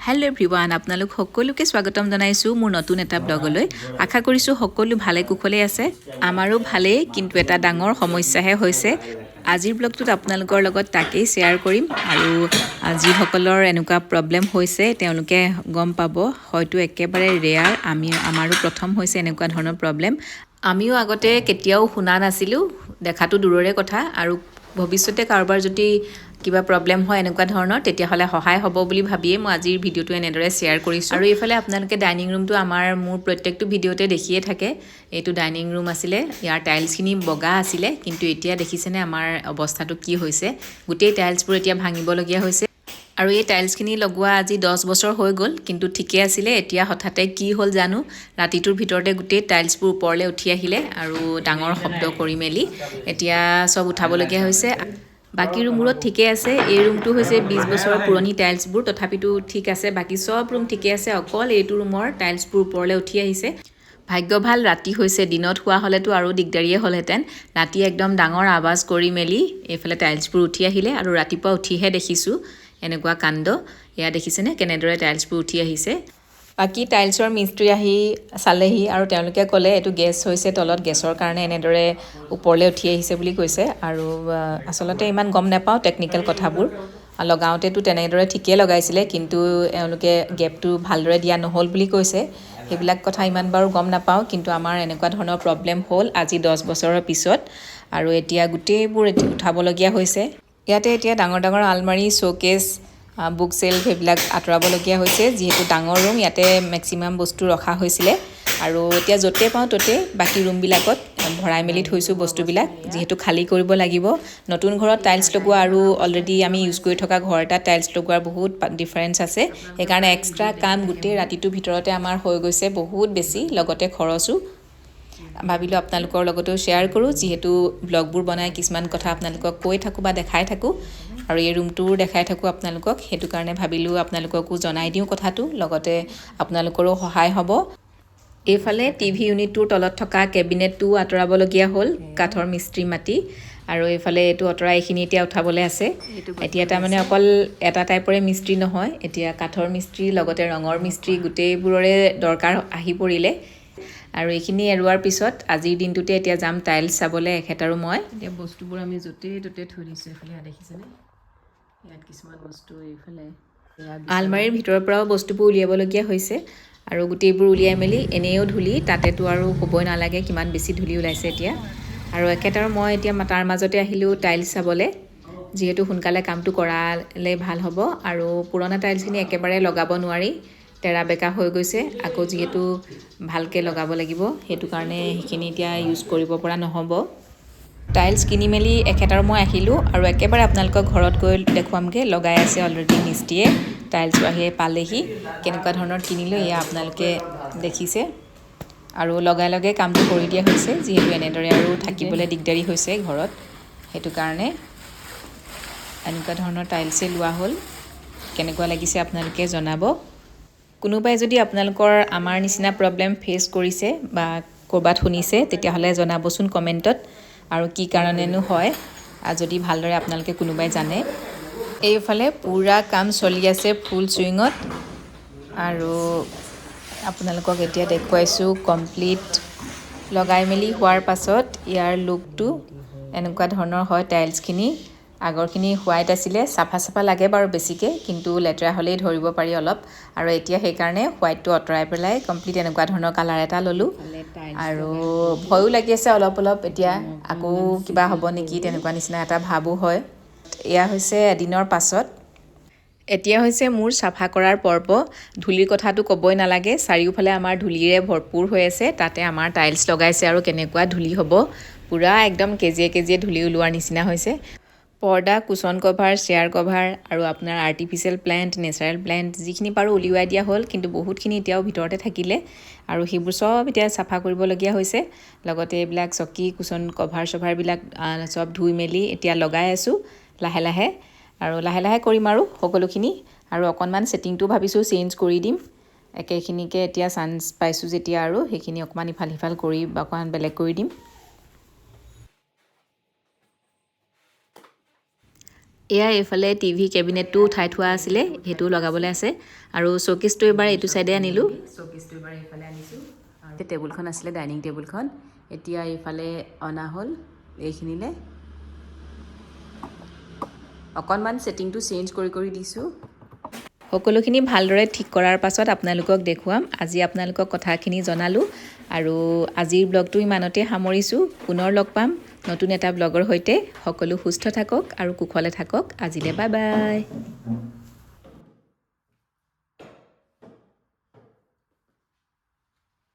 Hello' everyone, আপোনালোক সকলোকে স্বাগতম জনাইছোঁ মোৰ নতুন এটা ব্লগলৈ। আশা কৰিছোঁ সকলো ভালে কুশলেই আছে। আমাৰো ভালেই, কিন্তু এটা ডাঙৰ সমস্যাহে হৈছে। আজিৰ ব্লগটোত আপোনালোকৰ লগত তাকেই শ্বেয়াৰ কৰিম আৰু যিসকলৰ এনেকুৱা প্ৰব্লেম হৈছে, তেওঁলোকে গম পাব। হয়তো একেবাৰে ৰেয়াৰ, আমাৰো প্ৰথম হৈছে এনেকুৱা ধৰণৰ প্ৰব্লেম। আমিও আগতে কেতিয়াও শুনা নাছিলোঁ, দেখাটো দূৰৰে কথা। আৰু ভৱিষ্যতে কাৰোবাৰ যদি কিবা প্ৰব্লেম হয় এনেকুৱা ধৰণৰ, তেতিয়াহ'লে সহায় হ'ব বুলি ভাবিয়ে মই আজিৰ ভিডিঅ'টো এনেদৰে শ্বেয়াৰ কৰিছোঁ। আৰু এইফালে আপোনালোকে ডাইনিং ৰুমটো মোৰ প্ৰত্যেকটো ভিডিঅ'তে দেখিয়ে থাকে। এইটো ডাইনিং ৰুম আছিলে, ইয়াৰ টাইলছখিনি বগা আছিলে, কিন্তু এতিয়া দেখিছেনে আমাৰ অৱস্থাটো কি হৈছে? গোটেই টাইলছবোৰ এতিয়া ভাঙিবলগীয়া হৈছে। আৰু এই টাইলছখিনি লগোৱা আজি 10 বছৰ হৈ গ'ল, কিন্তু ঠিকে আছিলে। এতিয়া হঠাতে কি হ'ল জানো, ৰাতিটোৰ ভিতৰতে গোটেই টাইলছবোৰ ওপৰলৈ উঠি আহিলে আৰু ডাঙৰ শব্দ কৰি মেলি এতিয়া চব উঠাবলগীয়া হৈছে। বাকী ৰুমবোৰত ঠিকে আছে। এই ৰুমটো হৈছে 20 বছৰৰ পুৰণি টাইলছবোৰ, তথাপিতো ঠিক আছে। বাকী চব ৰুম ঠিকে আছে, অকল এইটো ৰুমৰ টাইলছবোৰ ওপৰলৈ উঠি আহিছে। ভাগ্য ভাল ৰাতি হৈছে, দিনত হোৱা হ'লেতো আৰু দিগদাৰিয়ে হ'লহেঁতেন। ৰাতি একদম ডাঙৰ আৱাজ কৰি মেলি এইফালে টাইলছবোৰ উঠি আহিলে আৰু ৰাতিপুৱা উঠিহে দেখিছোঁ এনেকুৱা কাণ্ড। এয়া দেখিছেনে কেনেদৰে টাইলছবোৰ উঠি আহিছে? বাকী টাইলছৰ মিস্ত্ৰী আহি চালেহি আৰু তেওঁলোকে ক'লে এইটো গেছ হৈছে তলত, গেছৰ কাৰণে এনেদৰে ওপৰলৈ উঠি আহিছে বুলি কৈছে। আৰু আচলতে ইমান গম নাপাওঁ টেকনিকেল কথাবোৰ। লগাওঁতেতো তেনেদৰে ঠিকেই লগাইছিলে, কিন্তু এওঁলোকে গেপটো ভালদৰে দিয়া নহ'ল বুলি কৈছে। সেইবিলাক কথা ইমান বাৰু গম নাপাওঁ, কিন্তু আমাৰ এনেকুৱা ধৰণৰ প্ৰব্লেম হ'ল আজি 10 বছৰৰ পিছত আৰু এতিয়া গোটেইবোৰ এতিয়া উঠাবলগীয়া হৈছে। ইয়াতে এতিয়া ডাঙৰ ডাঙৰ আলমাৰি, শ্ব'কেছ, বুক চেল্ফ সেইবিলাক আঁতৰাবলগীয়া হৈছে। যিহেতু ডাঙৰ ৰুম, ইয়াতে মেক্সিমাম বস্তু ৰখা হৈছিলে। আৰু এতিয়া য'তে পাওঁ ত'তে বাকী ৰুমবিলাকত ভৰাই মেলি থৈছোঁ বস্তুবিলাক, যিহেতু খালী কৰিব লাগিব। নতুন ঘৰত টাইলছ লগোৱা আৰু অলৰেডি আমি ইউজ কৰি থকা ঘৰ এটাত টাইলছ লগোৱাৰ বহুত ডিফাৰেঞ্চ আছে। সেইকাৰণে এক্সট্ৰা কাম গোটেই ৰাতিটোৰ ভিতৰতে আমাৰ হৈ গৈছে বহুত বেছি, লগতে খৰচো। ভাবিলোঁ আপোনালোকৰ লগতো শ্বেয়াৰ কৰোঁ, যিহেতু ব্লগবোৰ বনাই কিছুমান কথা আপোনালোকক কৈ থাকোঁ বা দেখাই থাকোঁ আৰু এই ৰুমটোও দেখাই থাকোঁ আপোনালোকক। সেইটো কাৰণে ভাবিলোঁ আপোনালোককো জনাই দিওঁ কথাটো, লগতে আপোনালোকৰো সহায় হ'ব। এইফালে টিভি ইউনিটটোৰ তলত থকা কেবিনেটটোও আঁতৰাবলগীয়া হ'ল কাঠৰ মিস্ত্ৰী মাতি। আৰু এইফালে এইটো আঁতৰাই এইখিনি এতিয়া উঠাবলৈ আছে। এতিয়া তাৰমানে অকল এটা টাইপৰে মিস্ত্ৰী নহয়, এতিয়া কাঠৰ মিস্ত্ৰী, লগতে ৰঙৰ মিস্ত্ৰী, গোটেইবোৰৰে দৰকাৰ আহি পৰিলে। আৰু এইখিনি এৰোৱাৰ পিছত আজিৰ দিনটোতে এতিয়া যাম টাইলছ চাবলৈ এখেত আৰু মই। এতিয়া বস্তুবোৰ আমি য'তেই ত'তে থৈ দিছোঁ। এইফালে দেখিছেনে, ইয়াত কিছুমান বস্তু, এইফালে এয়া। আলমাৰীৰ ভিতৰৰ পৰাও বস্তুবোৰ উলিয়াবলগীয়া হৈছে। আৰু গোটেইবোৰ উলিয়াই মেলি, এনেও ধূলি, তাতেতো আৰু ক'বই নালাগে কিমান বেছি ধূলি ওলাইছে এতিয়া। আৰু এখেত আৰু মই এতিয়া তাৰ মাজতে আহিলোঁ টাইলছ চাবলৈ, যিহেতু সোনকালে কামটো কৰালে ভাল হ'ব। আৰু পুৰণা টাইলছখিনি একেবাৰে লগাব নোৱাৰি, তেৰা বেকা হৈ গৈছে। আকৌ যিহেতু ভালকৈ লগাব লাগিব, সেইটো কাৰণে সেইখিনি এতিয়া ইউজ কৰিব পৰা নহ'ব। টাইলছ কিনি মেলি এখেত আৰু মই আহিলোঁ আৰু একেবাৰে আপোনালোকৰ ঘৰত গৈ দেখুৱামগৈ। লগাই আছে অলৰেডি মিস্ত্ৰীয়ে, টাইলছো আহি পালেহি। কেনেকুৱা ধৰণৰ কিনিলোঁ এয়া আপোনালোকে দেখিছে। আৰু লগাই লগাই কামটো কৰি দিয়া হৈছে, যিহেতু এনেদৰে আৰু থাকিবলৈ দিগদাৰী হৈছে ঘৰত, সেইটো কাৰণে এনেকুৱা ধৰণৰ টাইলছেই লোৱা হ'ল। কেনেকুৱা লাগিছে আপোনালোকে জনাব। কোনোবাই যদি আপোনালোকৰ আমাৰ নিচিনা প্ৰব্লেম ফেচ কৰিছে বা ক'ৰবাত শুনিছে, তেতিয়াহ'লে জনাবচোন কমেণ্টত আৰু কি কাৰণেনো হয় যদি ভালদৰে আপোনালোকে কোনোবাই জানে। এইফালে পূৰা কাম চলি আছে ফুল চুইঙত। আৰু আপোনালোকক এতিয়া দেখুৱাইছোঁ কমপ্লিট লগাই মেলি হোৱাৰ পাছত ইয়াৰ লুকটো এনেকুৱা ধৰণৰ হয়। টাইলছখিনি আগৰখিনি হোৱাইট আছিলে, চাফা চাফা লাগে বাৰু বেছিকৈ, কিন্তু লেতেৰা হ'লেই ধৰিব পাৰি অলপ। আৰু এতিয়া সেইকাৰণে হোৱাইটটো আঁতৰাই পেলাই কমপ্লিট এনেকুৱা ধৰণৰ কালাৰ এটা ল'লোঁ। আৰু ভয়ো লাগি আছে অলপ অলপ এতিয়া, আকৌ কিবা হ'ব নেকি তেনেকুৱা নিচিনা এটা ভাবো হয়। এয়া হৈছে এদিনৰ পাছত। এতিয়া হৈছে মোৰ চাফা কৰাৰ পৰ্ব। ধূলিৰ কথাটো ক'বই নালাগে, চাৰিওফালে আমাৰ ধূলিৰে ভৰপূৰ হৈ আছে। তাতে আমাৰ টাইলছ লগাইছে আৰু কেনেকুৱা ধূলি হ'ব! পূৰা একদম কেজিয়ে কেজিয়ে ধূলি ওলোৱাৰ নিচিনা হৈছে। পৰ্দা, কুচন কভাৰ, চেয়াৰ কভাৰ আৰু আপোনাৰ আৰ্টিফিচিয়েল প্লেণ্ট, নেচাৰেল প্লেণ্ট যিখিনি পাৰোঁ উলিওৱাই দিয়া হ'ল, কিন্তু বহুতখিনি এতিয়াও ভিতৰতে থাকিলে আৰু সেইবোৰ চব এতিয়া চাফা কৰিবলগীয়া হৈছে। লগতে এইবিলাক চকী, কুচন কভাৰ চভাৰবিলাক চব ধুই মেলি এতিয়া লগাই আছোঁ লাহে লাহে। আৰু লাহে লাহে কৰিম আৰু সকলোখিনি। আৰু অকণমান ছেটিংটো ভাবিছোঁ চেঞ্জ কৰি দিম। একেখিনিকে এতিয়া চান্স পাইছোঁ যেতিয়া আৰু সেইখিনি অকণমান ইফাল সিফাল কৰি বা অকণমান বেলেগ কৰি দিম। এয়া এইফালে টিভি কেবিনেটটো উঠাই থোৱা আছিলে, সেইটোও লগাবলৈ আছে। আৰু শ্ব'কেছটো এইবাৰ এইটো চাইডে আনিলোঁ। শ্ব'কেছটো এইবাৰ এইফালে আনিছোঁ। আৰু টেবুলখন আছিলে, ডাইনিং টেবুলখন, এতিয়া এইফালে অনা হ'ল এইখিনিলে। অকণমান ছেটিংটো চেঞ্জ কৰি কৰি দিছোঁ। সকলোখিনি ভালদৰে ঠিক কৰাৰ পাছত আপোনালোকক দেখুৱাম। আজি আপোনালোকক কথাখিনি জনালোঁ আৰু আজিৰ ব্লগটো ইমানতে সামৰিছোঁ। পুনৰ লগ পাম নতুন এটা ব্লগৰ সৈতে। সকলো সুস্থ থাকক আৰু কুশলে থাকক। আজিলৈ বাই বাই।